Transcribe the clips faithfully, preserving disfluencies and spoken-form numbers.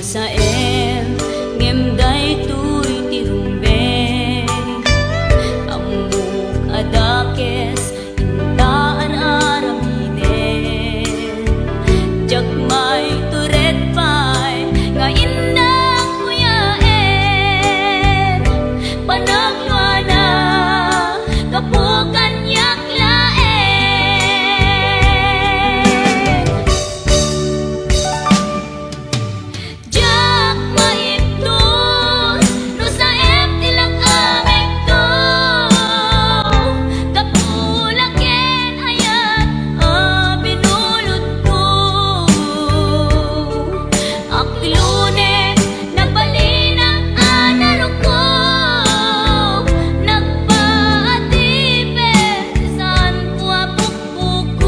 Saem, ngem daytoy ti rumbeng. Ammok a dakes inta ar-aramiden. Diak maitured pay nga innak kuyaen. Panagluana, gapu kaniak laeng. Diak maibtur no saem ti lakamekto. Gapu la ken ayat a binulodko. Aklunen, nagbalinak a naruko. Nagpaatipet, saanko a pukpukod.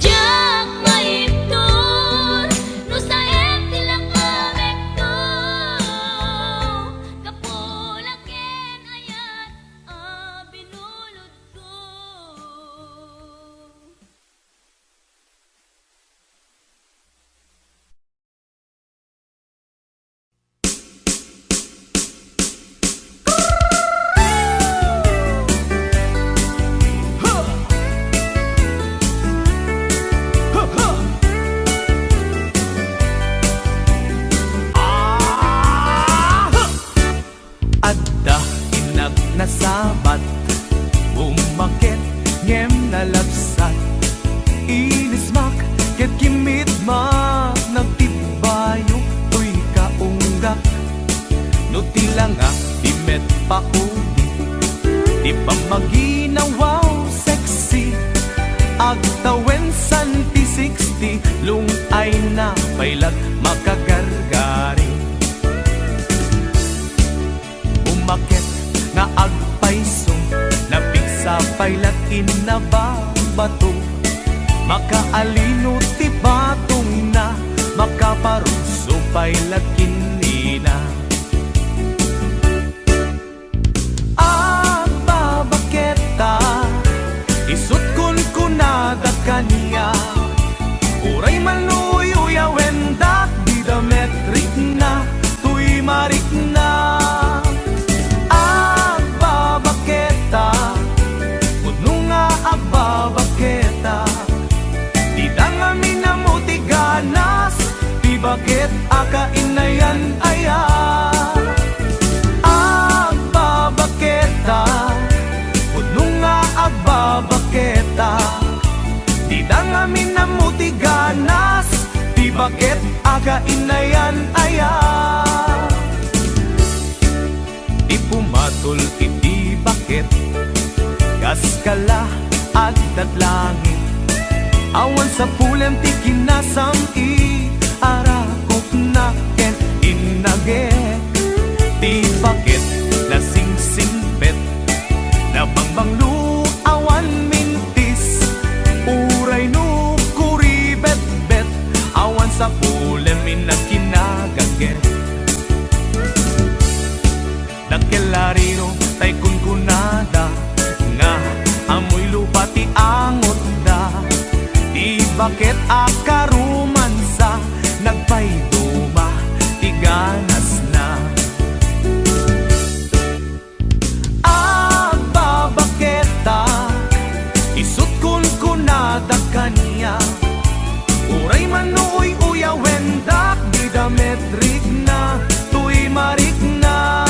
Diak maibtur no saem ti lakamekto. Gapu la ken ayat a binulodko. Adda innak nasabat, bummaket ngem nalabsat. Inismak ket kimmit met, nagtibbayok toy kaunggak. No ti langa, di met paudi, ti pammaginawaw sexy. Agtawen san ti sixty, lung-ayna pay lat makagargari. Umaket nga agpayso, napigsa pay lat inna babato. Makaalino ti patongna, makaparunso pay lat ken nina. Agbabaketa, isut' kunkunada kaniak, uray man no uy-uyawendak, dida met rikna toy marikna. Agbabaketa, pudno nga agbabaketa, dida ngamin ammo ti ganas, ti baket a kainayan aya. Agbabaketa, pudno nga agbabaketa, dida ngamin ammo ti ganas, ti baket a kainayan aya. Ti pumatol iti baket, kas kala agdadlangit. Awan sapulem ti kinasam-it, arakupna ken innaget. Ti baket nasingsingpet, nabangbanglo awan mintis. Uray no kuribetbet, awan sapulem innak kinagaget. Dakkel a riro tay kunkunada nga ammoy lupa ti angotda. Ti baket a karumansa, nagpayduma ti ganasna. Agbabaketa, isut' kunkunada kaniak, uray man no uy-uyawendak, dida met rikna toy marikna.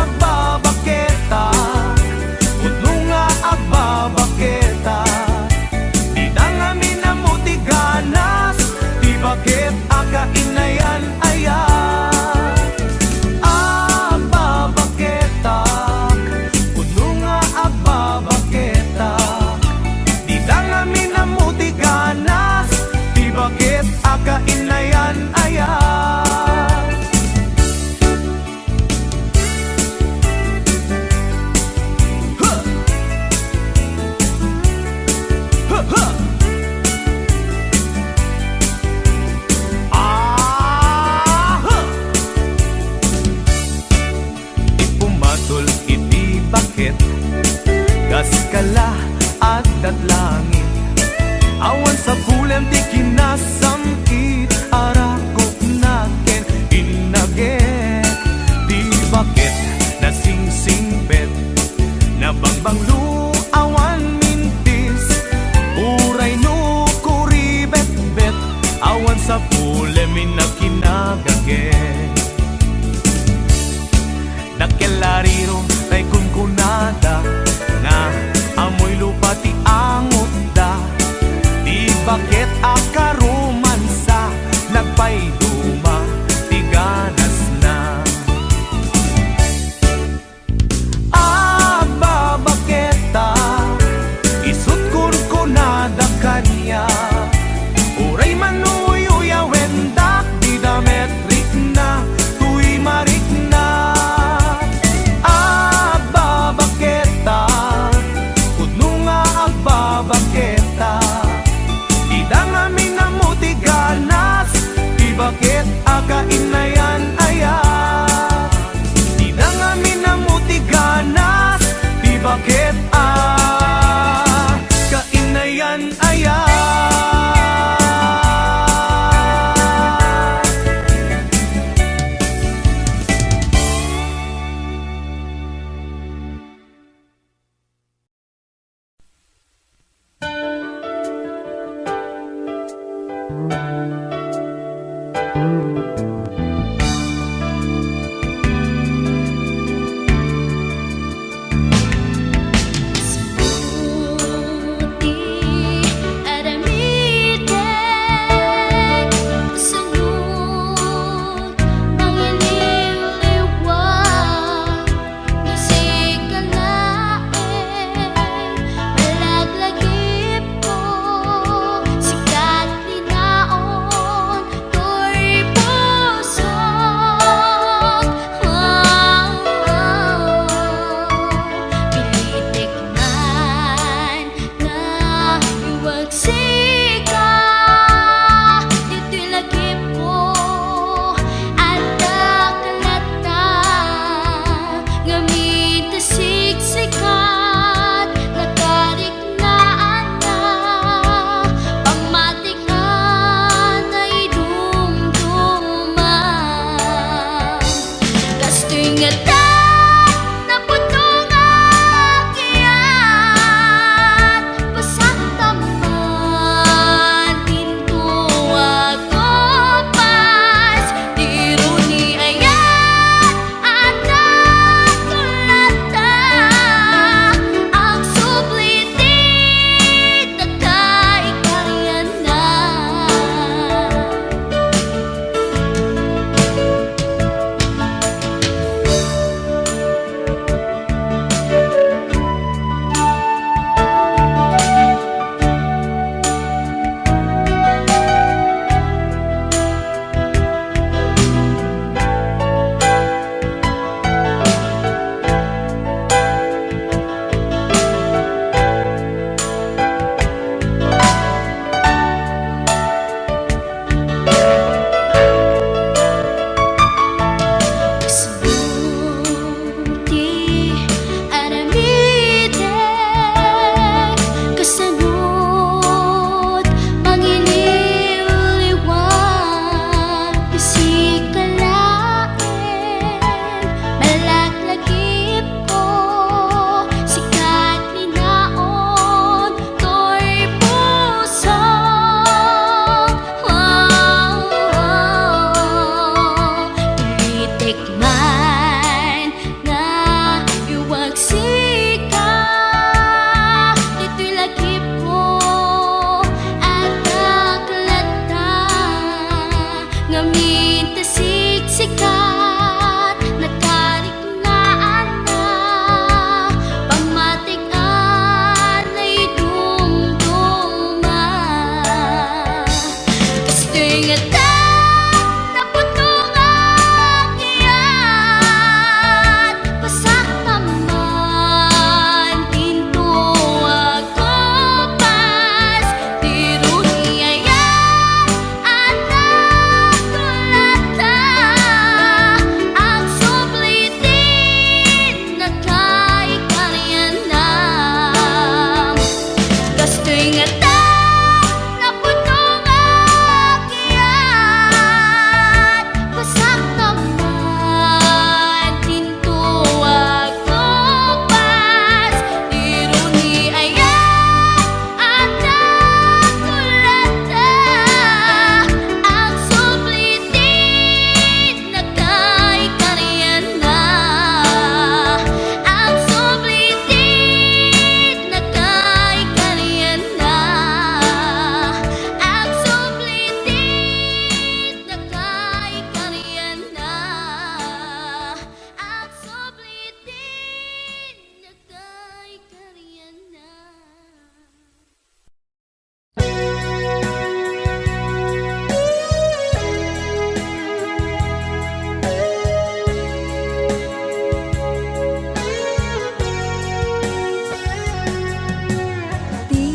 Agbabaketa, pudno nga agbabaketa, dida ngamin ammo ti ganas, ti baket a kainayan aya. Agbabaketak, pudno nga agbabaketak. Dida ngamin ammo ti ganas, ti baket a kainayan aya. ket langit. Awan sabulem ti kinasam-it a rakopna ken innaget. Ti baket nasingsingpet, nabangbanglo, awan mintis. Uray no kuribetbet, awan sabulem inna kinagaget. Dakkel a riro tay kunkunada nga amoy lupa ti angotda. Ti baket a karomansa, nagpayduma ti ganasna. Agbabaketa, isut' kunkunada kaniak. Uray man uyuyawendak, dida met rikna, tuy marikna. Agbabaketa, pudno nga agbabaketa. Dida ngamin ammo ti ganas, ti baket a kainayan-ayan. Dida ngamin ammo ti ganas, ti baket a kainayan-ayan. Ingatan napudno nga agyat, pasak naman dinto agtupas. Iruni ayat, adda kulata, agsubli ti nakaikarianna. Agsubli ti nakaikarianna. Agsubli ti nakaikarianna. Agsubli ti nakaikarianna. Ti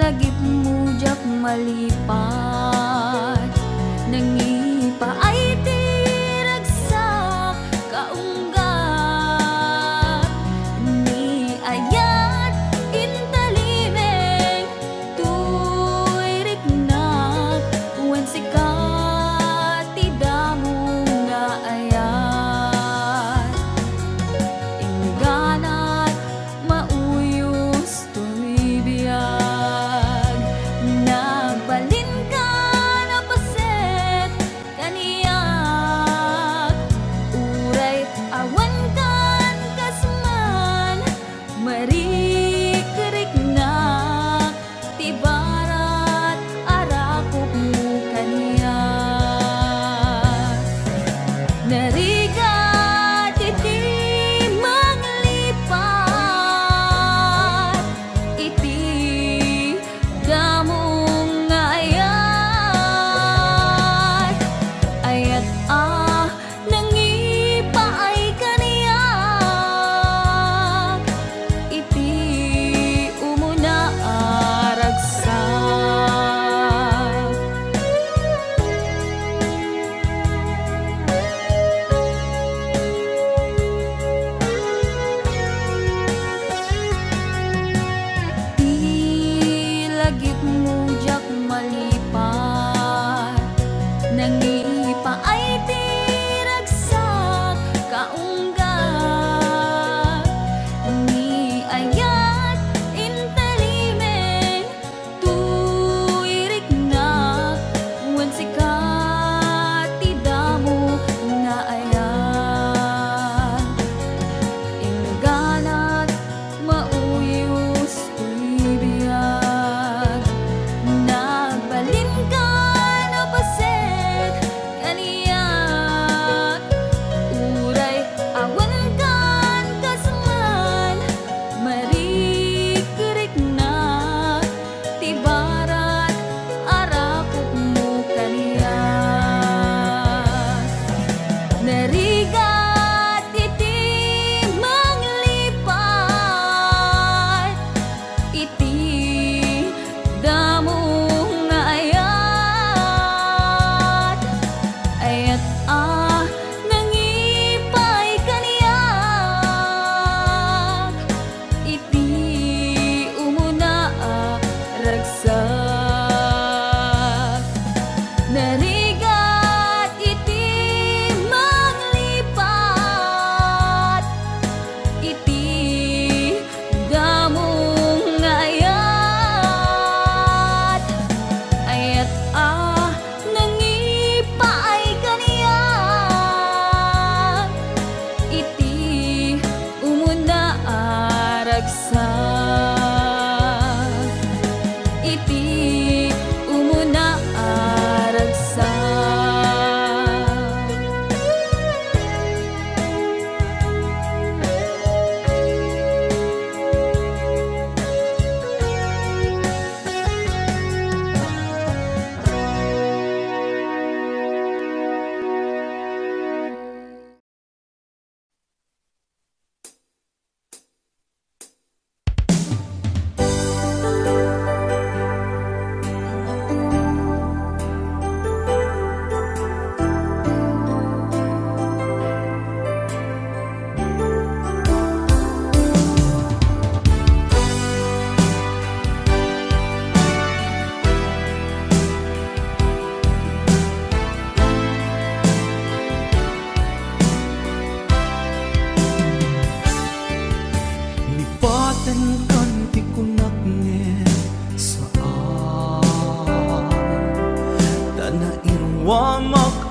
lagipmo diak malipat, nangipaay ti ragsak kaunggat. Ni ayat intalimeng toy riknak, wen sika ti damo nga ayat. Ingganat mauyos toy biag, nagbalinka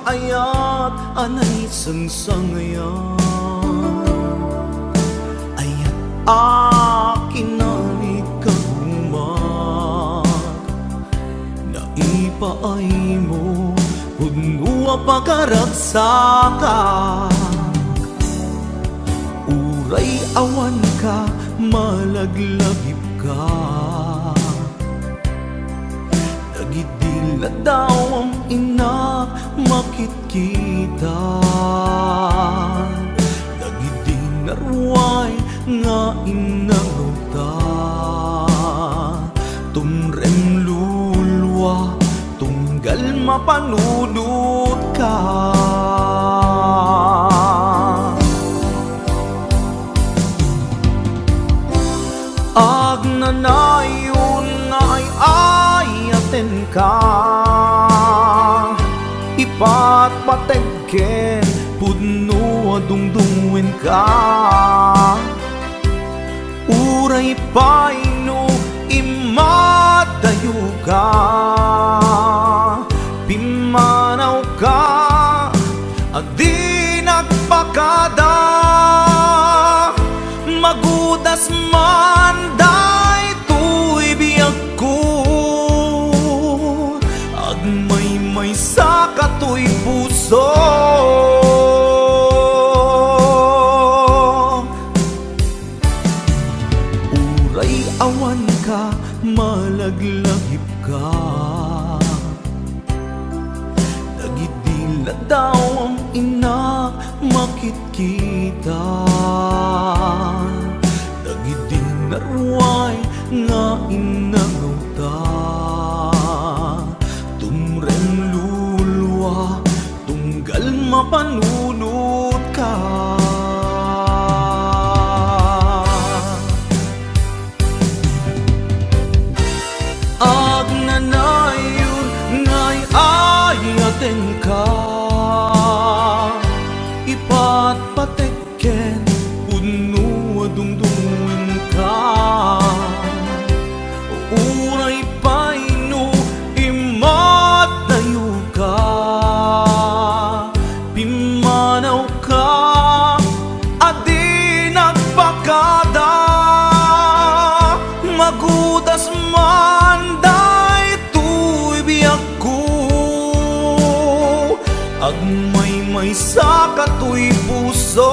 Ayat a naisangsangayan, ayat a kinalikagumak, naipaaymo, pudno a pagaragsak. Uray awan ka, malaglagipka. Dagidi ladawam, innak, makitkita. Dagidi naruay nga innaruta. Tumrem lulua, tunggal mapanunotka. Agnanayon nga ay-ayatenka, ipatpateg ken pudno a dungdungngoenka. Uray pay no immadayoka, pimmanawka a di nagpakada. Magudas man daytoy biagko, agmaymaysa katoy puso. Uray awan ka, malaglagipka. Dagidi ladawam, innak, makitkita. Dagidi naruay nga innangawta. Tumrem lulua, tunggal mapanunotka. Agnanayon nga ay-ayatenka, ipatpatek ken pudno a dungdungngoenka. Uray pay no immadayoka, pimmanawka a di nagpakada. Magudas man daytoy biagko, agmaymaysa katoy puso.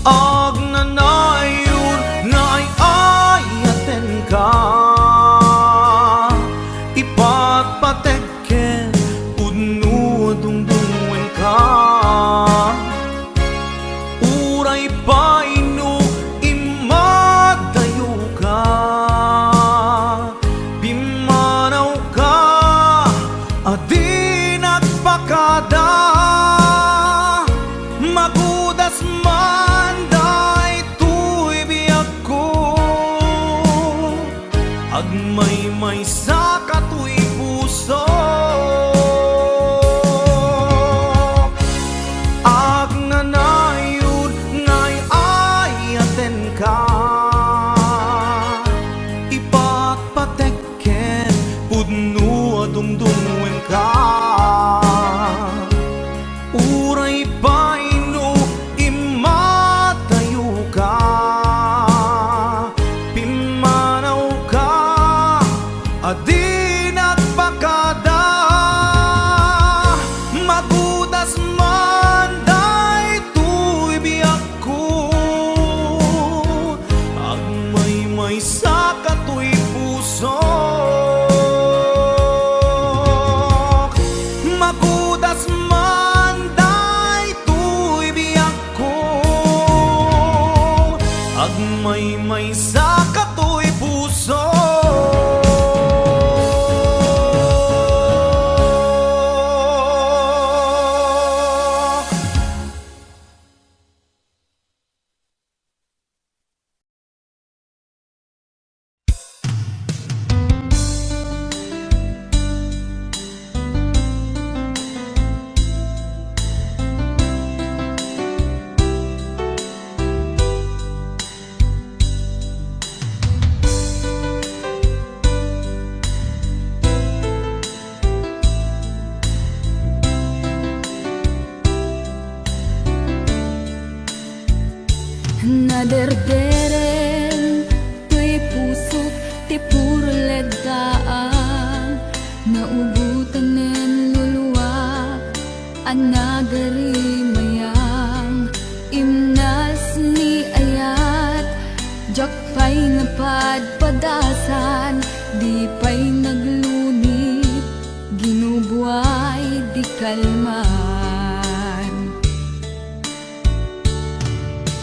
Agnanayon nga ay-ayatenka, ipatpatek ken pudno a dungdungngoenka. Uray pay no immadayoka, pimmanawka a di nagpakada. Magudas man daytoy biagko, agmaymaysa katoy puso. Agnanayon nga ay-ayatenka, ipatpatek ken pudno a dungdungngoenka. Uray pay no immadayoka, pimmanawka a di nagpakada. Magudas man daytoy biagko, agmaymaysa katoy puso. Magudas man daytoy biagko, agmaymaysa katoy puso. Naderdereng toy pusok ti puro leddaang, naugotanen luluak a nagarimayang, imnas ni ayat, diak pay nga padpadasan, di pay naglunit, ginubuay di kalman.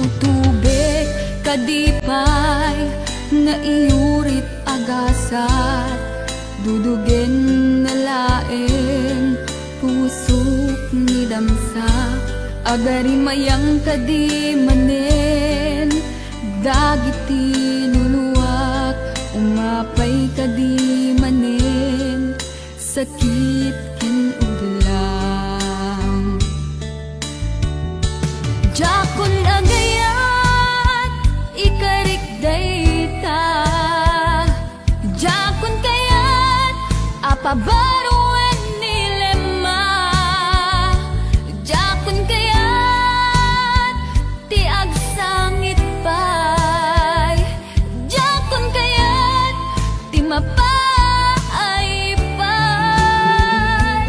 Utubek kadi pay nga iyurit a gasat, dudugen na laeng pusok ni damsa. Agarimayang kadi manen dagiti luluak, umapay kadi manen sakit ken ublang. Diakon agayat ikarik dayta. Diakon kayat a pabaruen ni Lemma. Diakon kayat ti agsangit pay. Diakon kayat ti mapaay pay.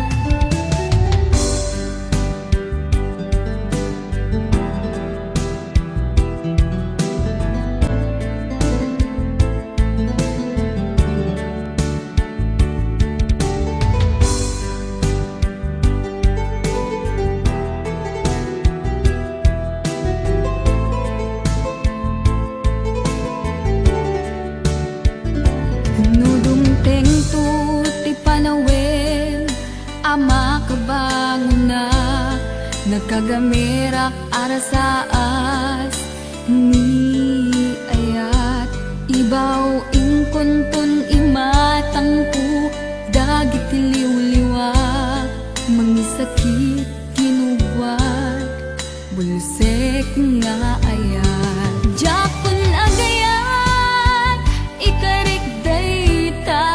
No dumtengto ti panawen a makabangonak, nakagamerak a rasaas ni ayat. Ibaw inkonton imatangko dagiti liwliwa, mangisakit, kinugwat, bulsek nga ayat. Diakon agayat ikarik dayta.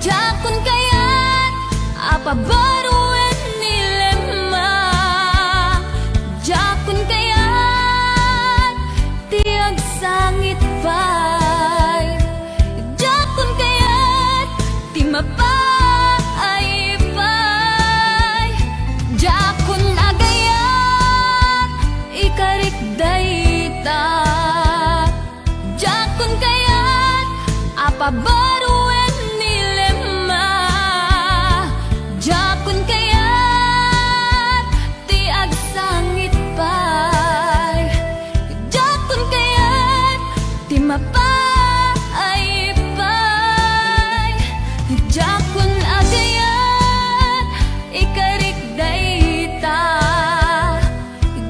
Diakon kayat a pabaruen ni Lemma. Diakon kayat ti agsangit pay. Diakon kayat ti mapaay pay. Diakon agayat ikarik dayta. Diakon kayat a pabaruen ni Lemma. Diakon kayat ti agsangit pay. Diakon kayat ti mapaay pay. Diakon agayat ikarik dayta.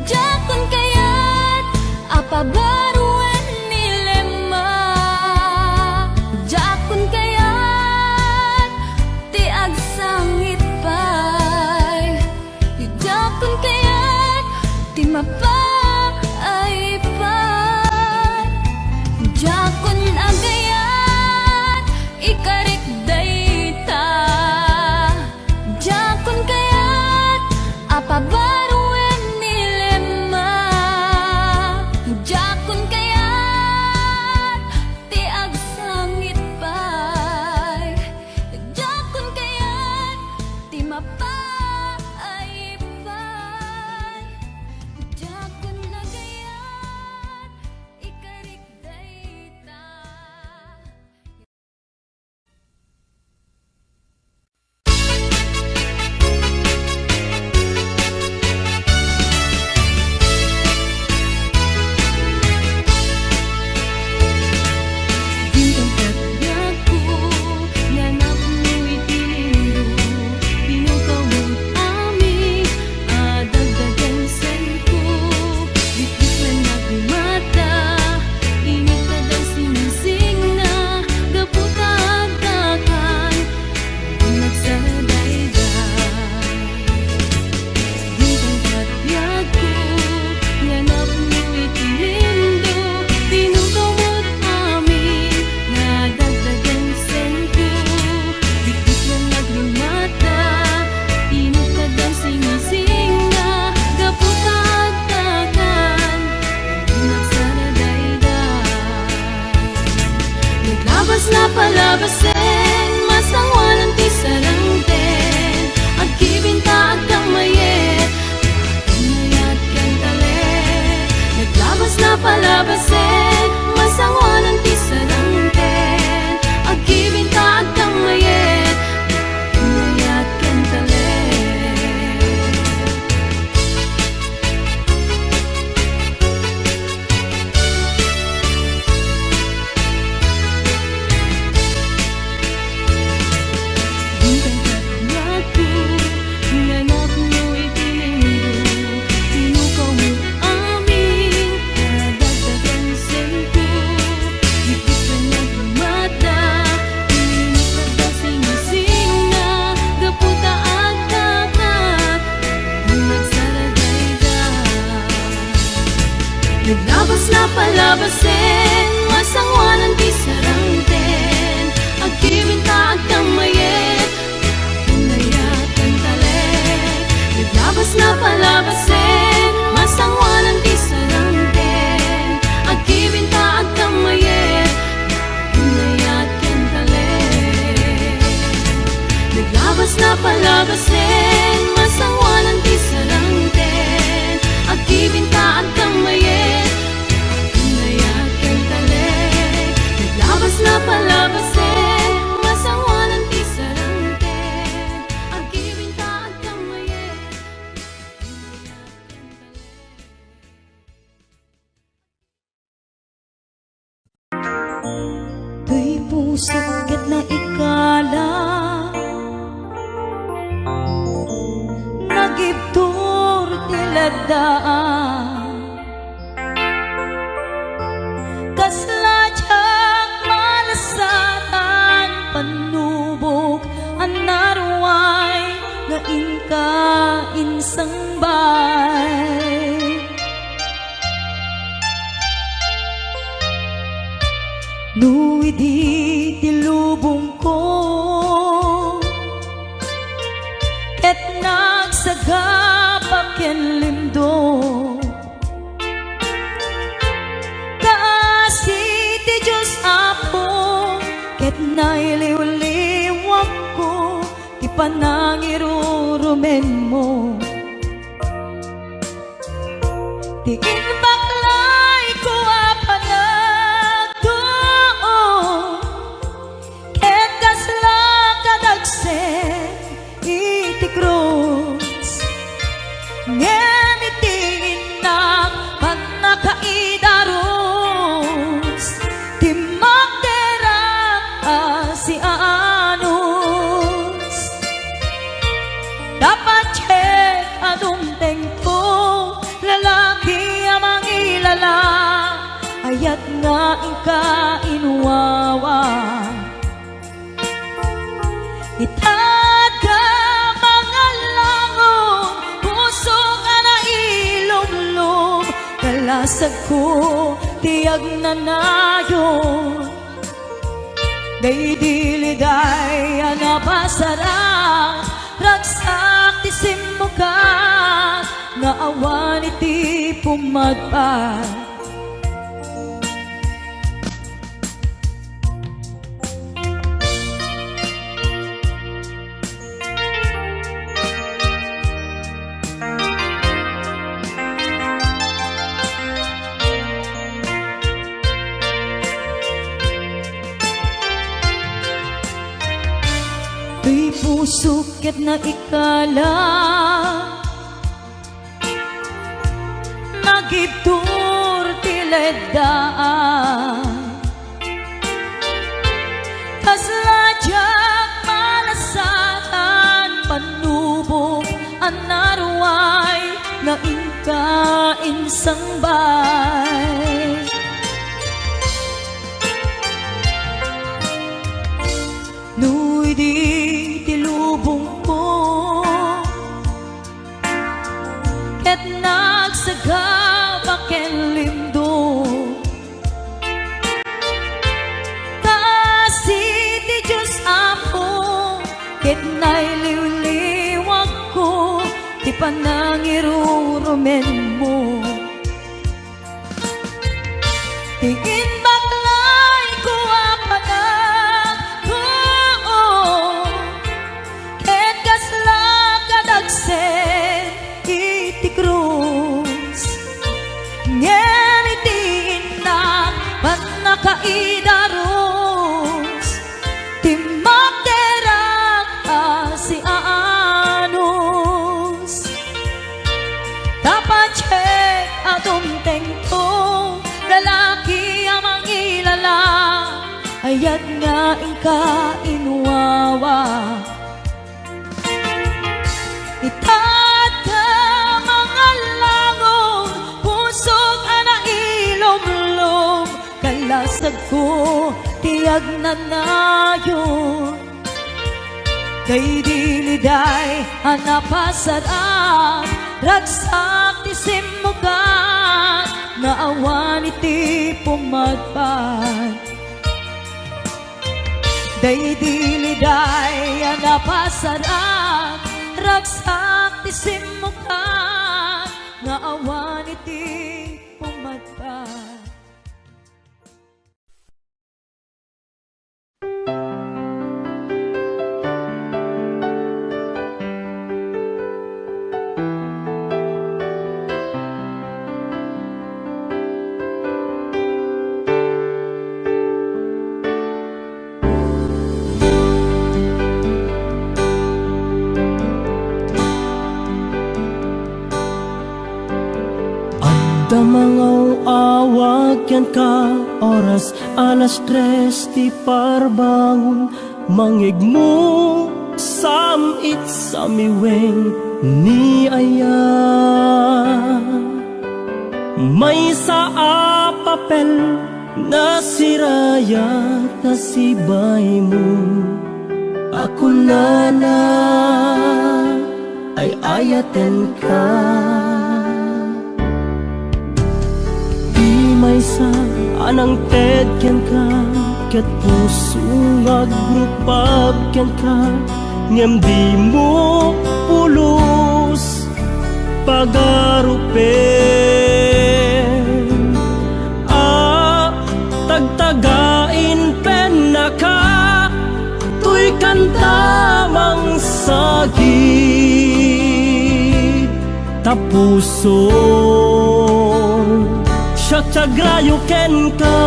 Diakon kayat a pabaruen ni Lemma. Diakon kayat ti agsangit pay. Diakon kayat ti mapaay pay. Diakon agayat ikarik dayta. Diakon kayat a pabaruen ni Lemma. Diakon kayat ti agsangit pay. Diakon kayat ti mapaay pay. Diakon agayat ikarik dayta. Pasen, masangoanan ti sarangten, agbibinta, agtam mayet, mayat ken talek. Intan ket nga adu nga napno iti Linggo, tinukawmo amin, nadagdagan sentro, iti panagmata, init a sinsinga, gapu ta agtatak, nagsaragayda. Naglabas, napalabasen, masangoanan ti sarangten, agbibinta, agtam mayet, mayat ken talek. Naglabas, napalabasen, masangoanan ti sarangten, agbibinta, agtam mayet, mayat ken talek. Naglabas, napalabasen, masangoanan ti sarangten, agbibinta, agtam mayet, mayat ken talek. Naglabas, napalabasen, masangoanan ti sarangten, agbibinta, agtam mayet, mayat ken talek. Toy pusok ket naikala, nagibtur ti leddaan. Kasla diak malasatan, pannubok a naruay nga inka insangbay. No idi ti lubongko ket nagsagaba ken limdo, kaasi ti Dios, Apo, ket nailiwliwakko ti panangirurumenmo. Ti imbaklayko a panagtuo ket kasla kadagsen iti krus. Ngem iti innak pannakaidarus, timmakderak a sianus. Dapat ket a dumtengko, lalaki a mangilala, ayat nga inka inwawa. Itatka mangallangon, puso nga nailumlom, kalasagko ti agnanayon. Daydi liday a napasarak, ragsak ti simmukat nga awan iti pumagpag. Toy pusok ket naikala, nagibtur ti leddaan. Kasla diak malasatan, pannubok a naruay nga inka insangbay. No idi ti lubongko ket nagsagaba ken limdo, kaasi ti Dios, Apo, ket nailiwliwakko ti panangirurumenmo. Ti imbaklayko a panagtuo ket kasla kadagsen iti krus. Ngem iti idarus, ti makderak a siaanus. Tapachek a dumtengto, lalaki a mangilala, ayat nga inka inwawa. Itatka mangallangon, pusok a nailumlom, kalasagko ti agnanayon. Daydi liday a napasar-at, ragsak ti simmukat, nga awan iti pumadpad. Daydi liday a napasar-at, ragsak ti simmukat, nga awan iti pumadpad. Adda mangaw-awag kenka, oras alas tres ti parbangon, mangigmo sam-it samiweng ni aya. Maysa a papel nasirayat ta sibaymo, a kunana, ay-ayatenka. Ti maysa a nangted kenka, ket puso nga agrupag kenka, ngem dimo pulos pagarupen. A tagtagain pennaka, toy kanta mangsagid. Ta puson, siak ti agrayo kenka.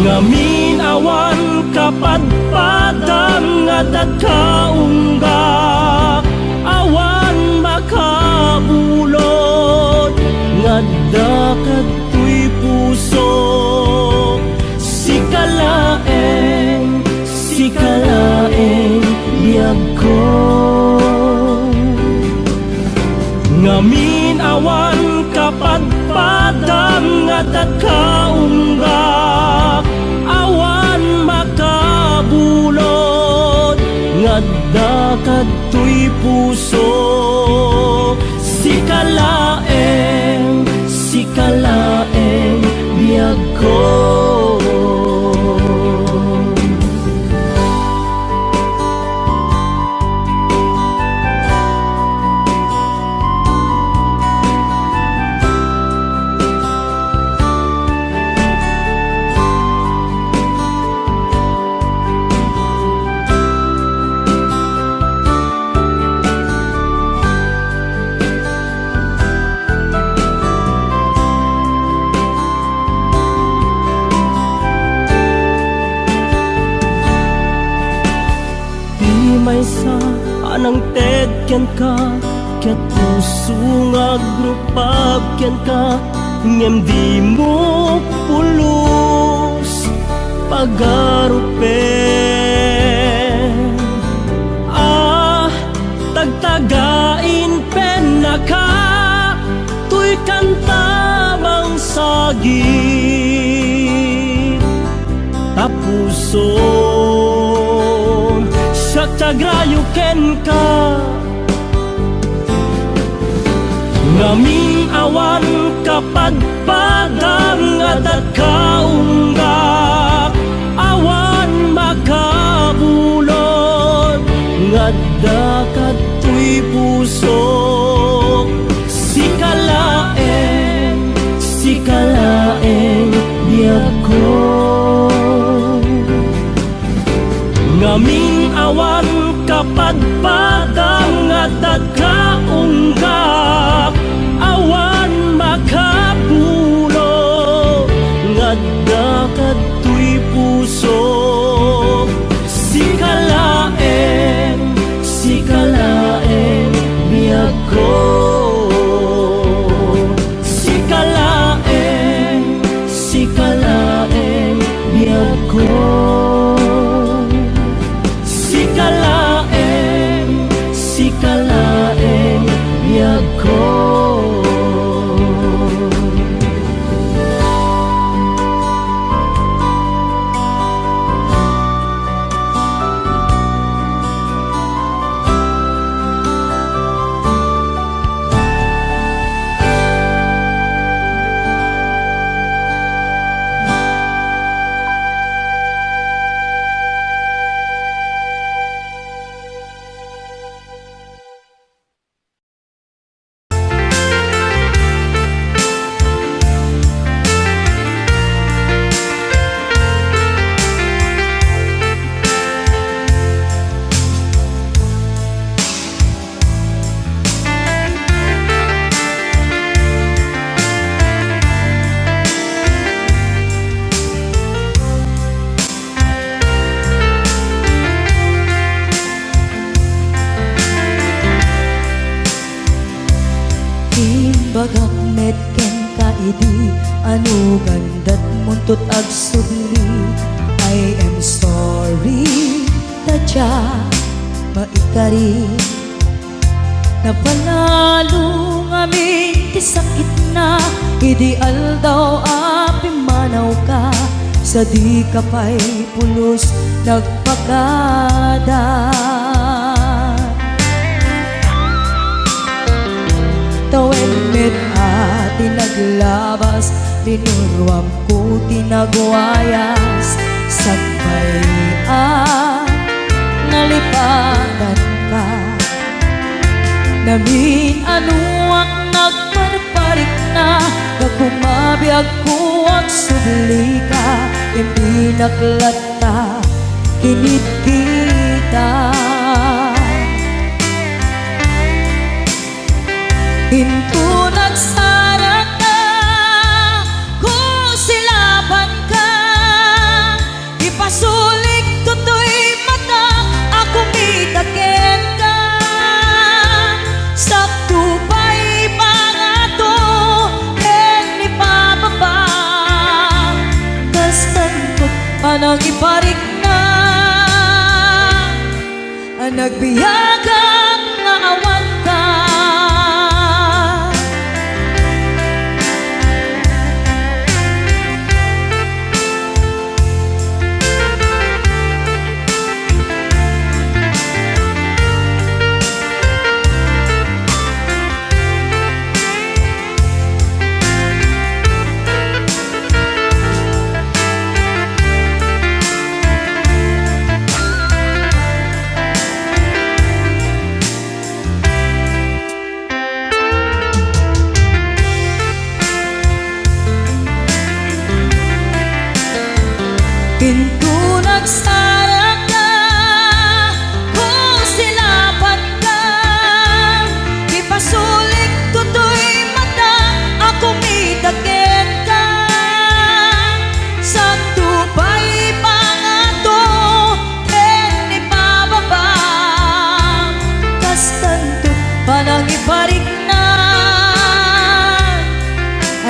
Ngamin awan kapadpadam nga adda ka unggak, awan makabulod nga adda kadtoy pusok. Sika laeng, sika laeng biagko. Ngamin awan kapadpadam nga adda ka unggak, awan makabulod nga adda kadtoy pusok. Sika laeng, sika laeng biagko. Ti maysa a nangted kenka, ket puso nga agrupag kenka, ngem dimo pulos pagarupen. A tagtagain pennaka, toy kanta mangsagid. Ta puson, siak ti agrayo kenka. Ngamin awan kapadpadam nga adda ka unggak, awan makabulod nga adda kadtoy pusok. Sika laeng, sika laeng biagko. Ngamin awan kapadpadam nga adda ka unggak, awan makabulod Imbagak met kenka idi, ano gandat muntot agsubli. I am sorry, ta dia maikari. Napalalo ngamin ti sakitna idi aldaw a pimmanawka, sadika pay pulos nagpakada. Tawen met a ti naglabas, linuruamko ti nagwayas, sakbay a nalipatanka. Namin-anoak nagparparikna, gapu mabiagko agsublika, imbinak latta kinitkita. Inton agsarakka, kusilapanka, ipasulikto toy matak a kumita kenka. Sakto pay pangato ken ipababa, kas tanto panangiparikna. Nagbiagak nga awanka. Inton agsarakka, kusilapanka, ipasulikto toy matak a kumita kenka. Sakto pay pangato ken ipababa, kas tanto panangiparikna.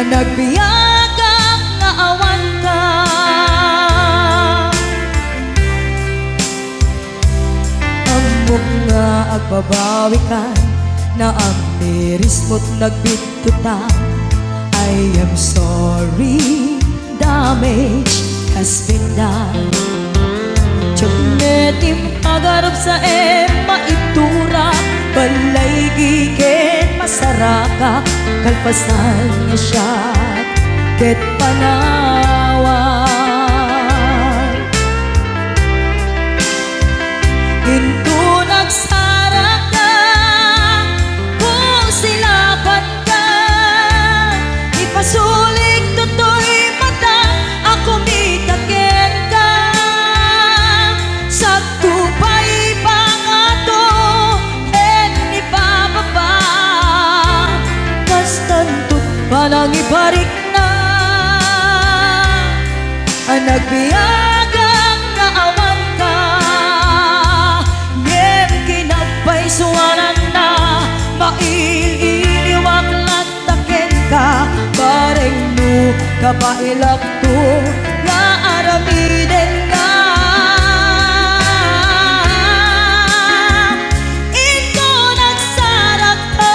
Nagbiagak nga awanka. Ammok nga agbabawikan, naamirismo't nagbittutan. I am sorry, damage has been done. Diak met impagarop sa em maitura, balay giken masaraka, kalpasan nga siak ket panawan. Inton agsarakka, kusilapanka, ipasulikto toy matak a kumita kenka. Sakto pay pangato ken ipababa, kas tanto't panangiparikna. Nagbiagak nga awanka, ngem kinagpaysuananna, mail-iliwak latta kenka, bareng no kabaelakto nga aramidenna. Inton agsarakka,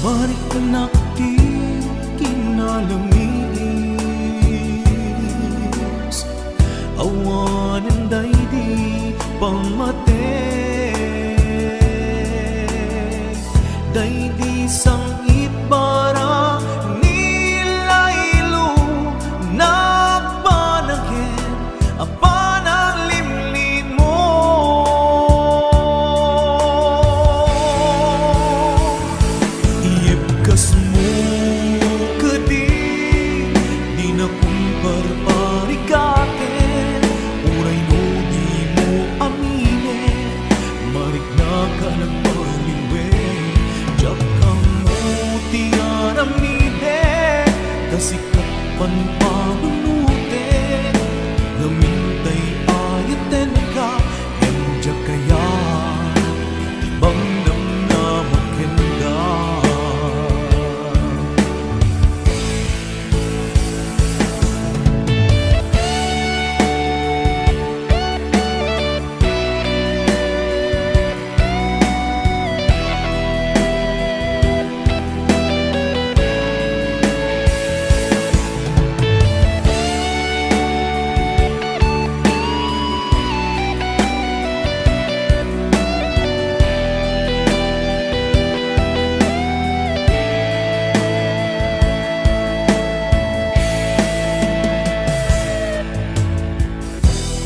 Mariknak ti kinalamiis, awanen daydi pammateg, daydi sang-itbara ni Lailo, nagpanagen a panaglimlimon. Iyebkasmo kadi, dinakon parparigaten, uray no dimo aminen, mariknak a nagbaliwen, diak ammo ti aramiden, ta sika pampanunoten, ngamin tay ayatenka, ngem diak kayat ti mangnamnama kenka.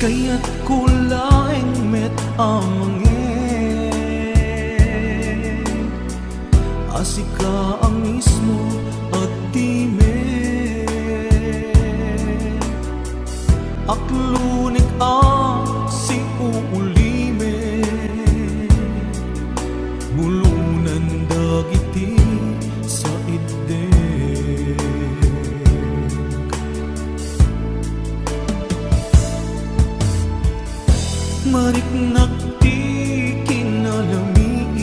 Kayatko laeng met a mangngeg a sika a mismo agtimek. Aklonek a siuulimek, bulonan dagiti saiddek. Mariknak ti kinalamiis,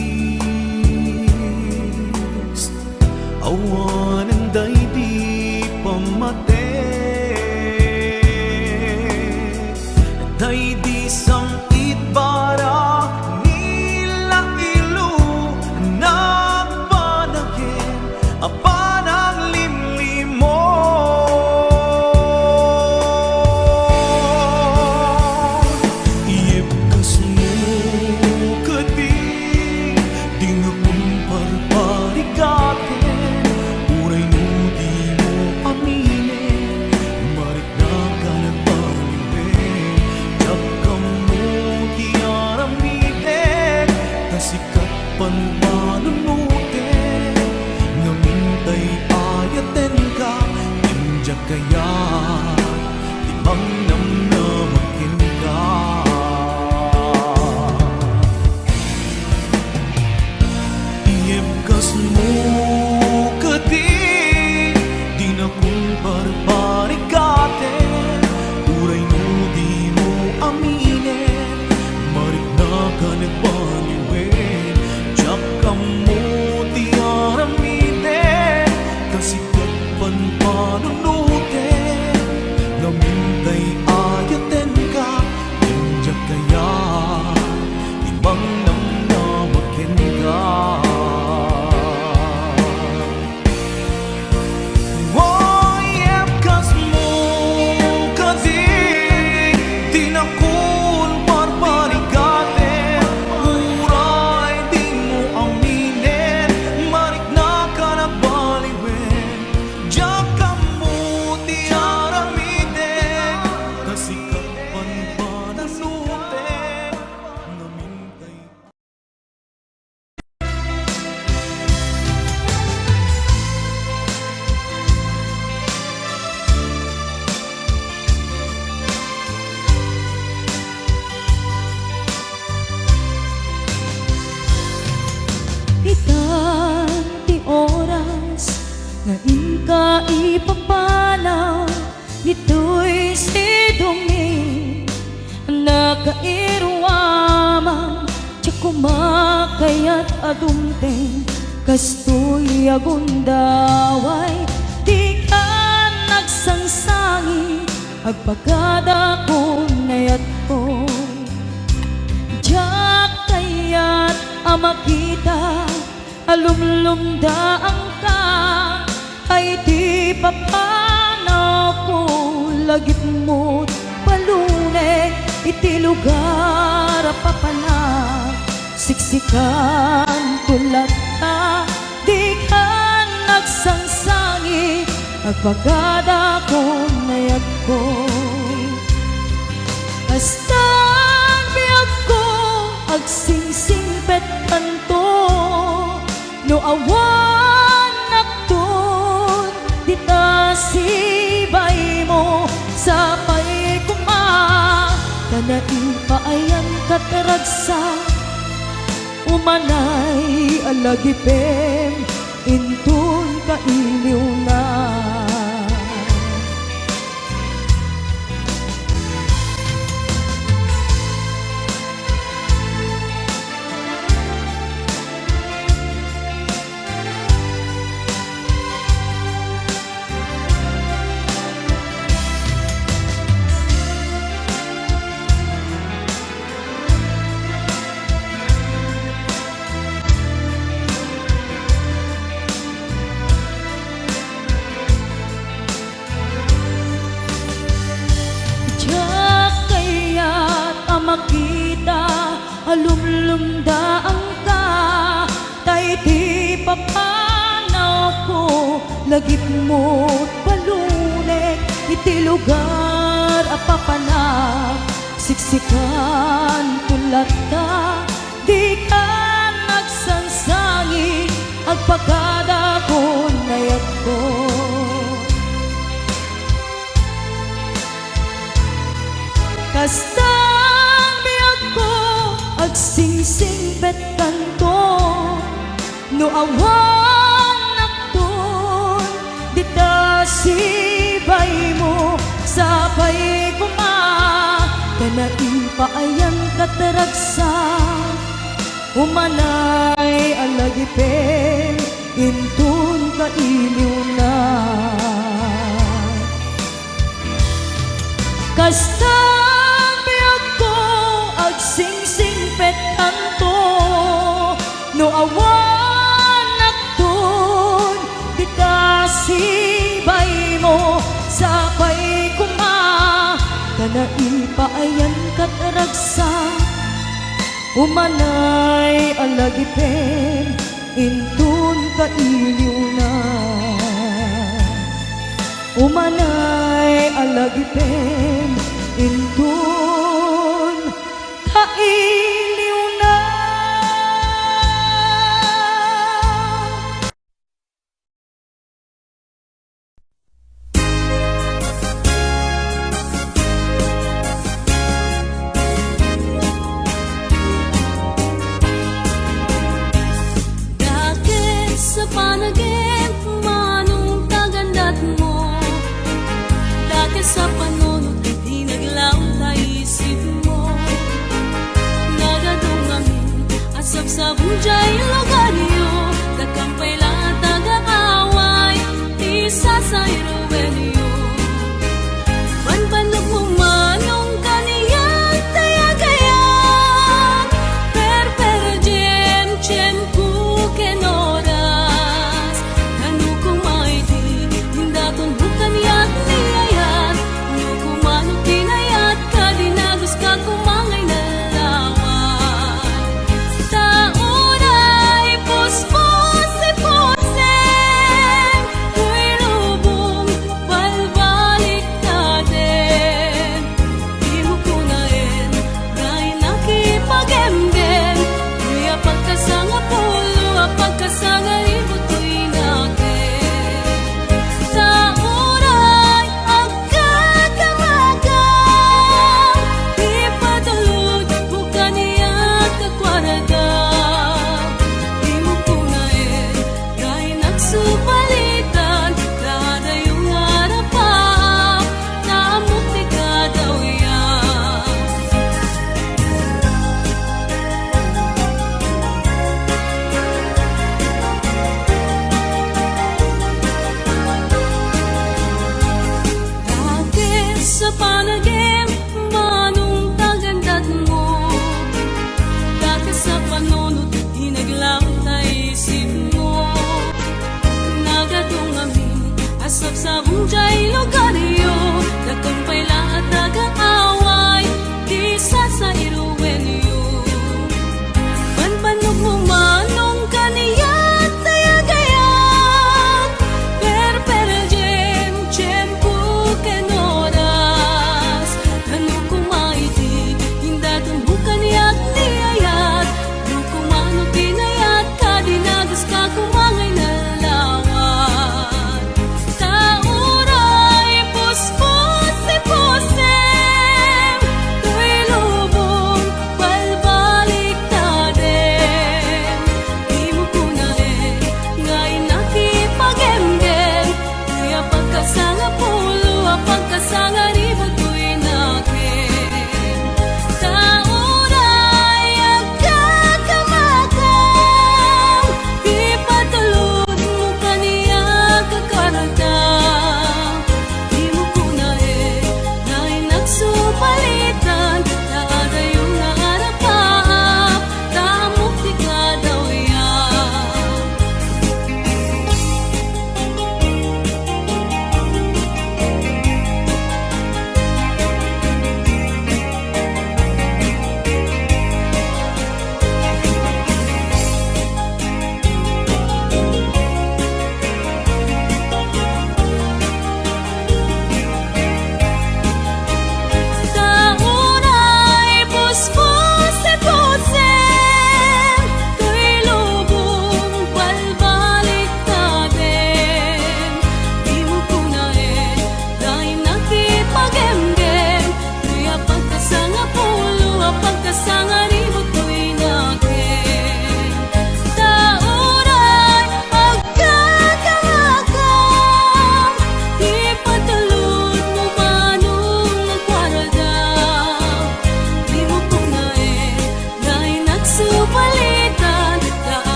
awanen daydi pammateg, daydi sang-itbara ni Lailo, nagpanagen a panaglimlimon. Iyebkasmo kadi, dinakon parparigaten, uray no dimo aminen, mariknak a nagbaliwen, diak ammo ti aramiden, ta sika pampanunoten, ngamin tay ayatenka, ngem diak kayat ti mangnamnama kenka. Iyebkasmo kadi, dinakon parparigaten, uray no dimo aminen, mariknak a nagbaliwen, diak ammo ti aramiden, ta sika pampanunoten, ngamin tay ayatenka, ngem diak kayat ti mangnamnama kenka. Iyebkasmo kadi, dinakon parparigaten, uray dimo aminen, mariknak a nagbaliwen, diak ammo ti aramiden, ta sika pampanunoten, ngamin tay Itan ti oras nga inka ipapanaw ditoy sidongmi. Nagkairuaman, diak koma kayat a dumteng kastoy a gundaway. Dika nagsangsangi, agpagada kon nayatko. Diak kayat a makita Alumlumdaanka, ay ti papanawko, lagipmo't palunek iti lugar a papanak. Siksikanto latta, dikan agsangsangi, agpagadakon ayatko. Kastan biagko, agsingsingpetkanto, no awan nakton dita sibaymo, sapay koma ta naipaayankat ragsak. Umanay a lagipem inton kailiwna. Diak kayat a makita a lumlumdaanka, ta iti papanawko, lagipmo't palunek iti lugar a papanak. Siksikanto latta, dikan agsangsangi, agpagadakon ayatko. Kastan biagko, agsingsingpetkanto, no awan nakton dita sibaymo, sapay koma ta naipaayankat ragsak. Umanay a lagipem inton kailiwna. Kastan biagko, agsingsingpetkanto, no awan nakton dita sibaymo, sapay koma ta naipaayankat ragsak. Umanay a lagipem inton kailiwna. Umanay a lagipem inton kailiwna. Dakes a panagem, manong kagandatmo. Dakes a panunot, ti naglaw ta isipmo. Nagadum amin a sabsabong jay lugaryo, dakam pay la a taga-away, ti sasairuenyo. Banbannog mo manong kaniak, dayag aya, perperdiem tiempo ken oras. Kano koma iti indaton mo kaniak ni ayat, no koma no kinayat, kadi naguska koma nga inalaway. Ta uray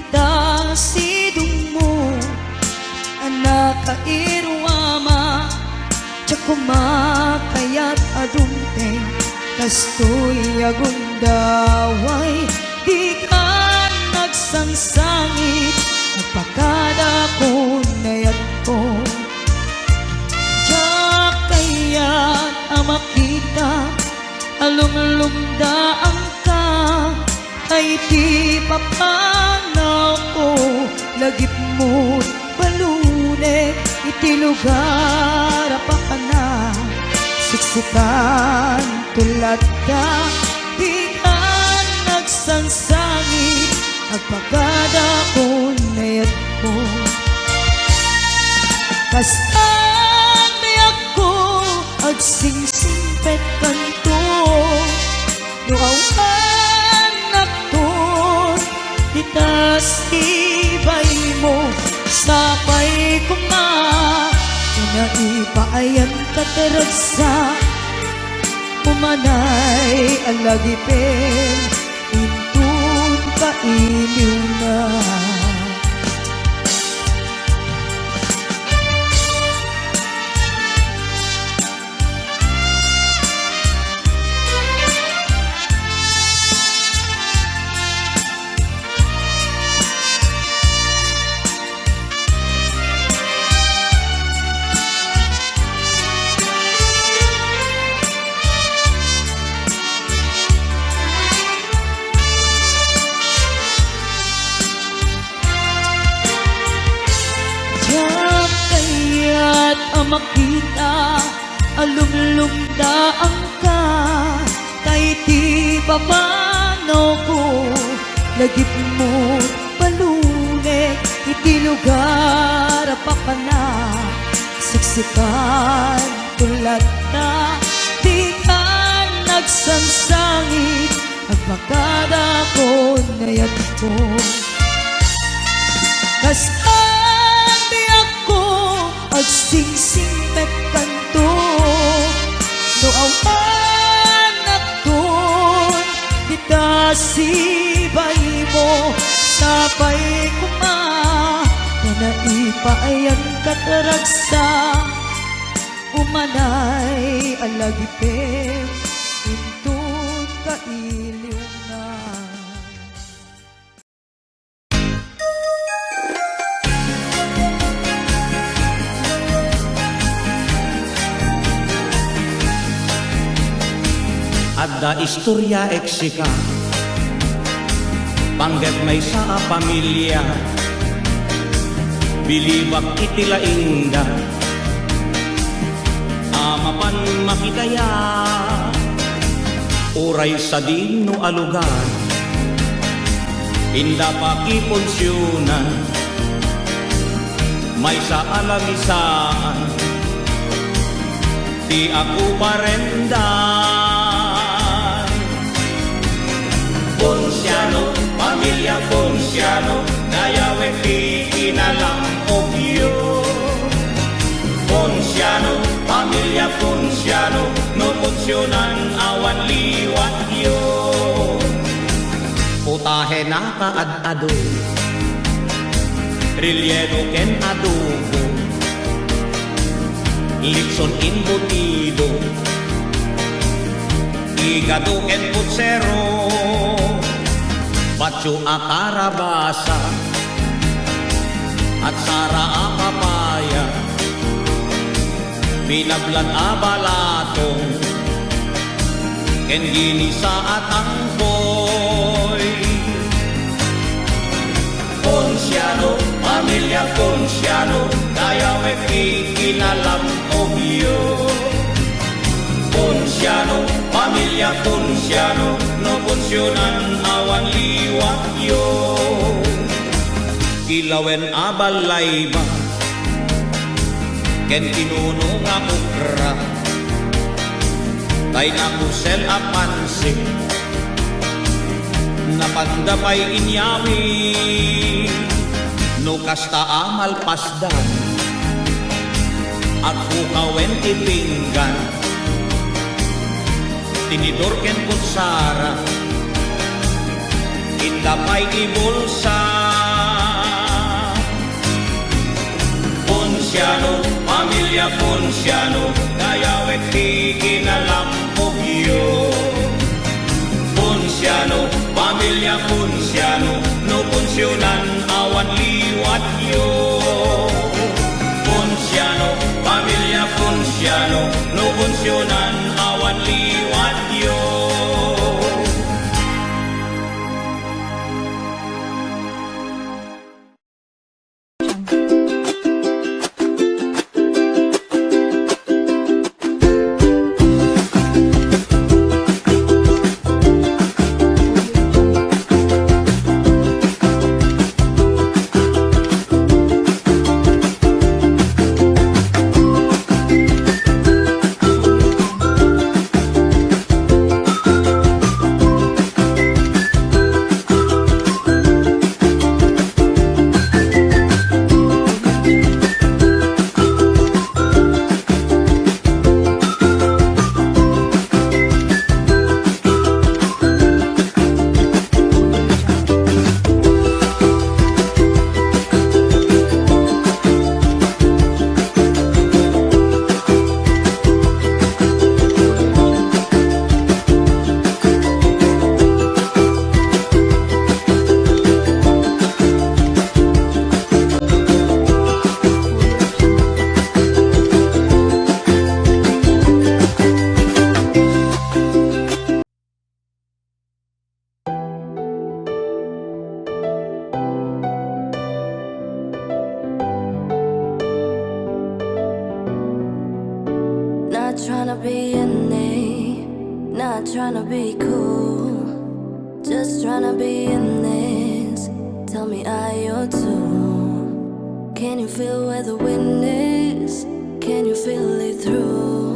Ta sidongmo a nakairuama, diak koma kayat a dumteng, kastoy a gundaway, dikan nagsangsangit, agpakadakon ayatko. Diak kayat a makita a lumlumdaanka, ta iti papanawko, lagipmo't balunek iti lugar a papanak. Siksikkan to latta, dikan nagsangsangit, agpakadakon ayatko. Kastan diakko agsingsingpet kanto, no awan nakton, ditas ti baymo, sapay koma, ta naipaayan kat ragsak, umanay a lagipen, inton kailiwna. Diak kayat a makita a lumlumdaanka, ta iti papanawko, lagipmo't balunek iti lugar a papanak. Siksikkan to latta, dikan nagsangsangit, agpakadakon ayatko. Kastan diakko agsingsingpet kanto, no awan nakton, ditas ti baymo, sapay koma, ta naipaayan kat ragsak, umanay a lagipen, inton kailiwna. Adda istorya eksika, panggep maysa a pamilia, bilibak iti laingda a mapan makitaya. Uray sadino a lugar, inda pakipunsionan, maysa a lamisaan ti akuparendan. Ponciano, pamilia Ponciano, dayawek ti kinalam-ogyo. Ponciano, pamilia Ponciano, no punsionan awan liwatyo. Putahe nakaad-ado, relleno ken adobo, litson embutido, igado ken putsero, patio a karabasa, atsara a papaya, binablad a balatong, ken ginisa a tangkoy. Ponciano, pamilia Ponciano, dayawek ti kinalam-ogyo. Ponciano, pamilia Ponciano, no punsionan awan liwatyo. Kilawen a balayba, ken pinuno nga okra, tay nakusel a pansit, napanda pay inyami. No kasta a malpasdan, agpukawen ti pinggan, tinidor ken kutsara, inda pay ibulsa. Ponciano, dayawek ti kinalampogyo. Ponciano, pamilya Ponciano, no Poncionan awan liwatyo. Ponciano, pamilya Ponciano, no Poncionan awan liwatyo. Not tryna be in it, not tryna be cool, just tryna be in this. Tell me, are you too? Can you feel where the wind is? Can you feel it through?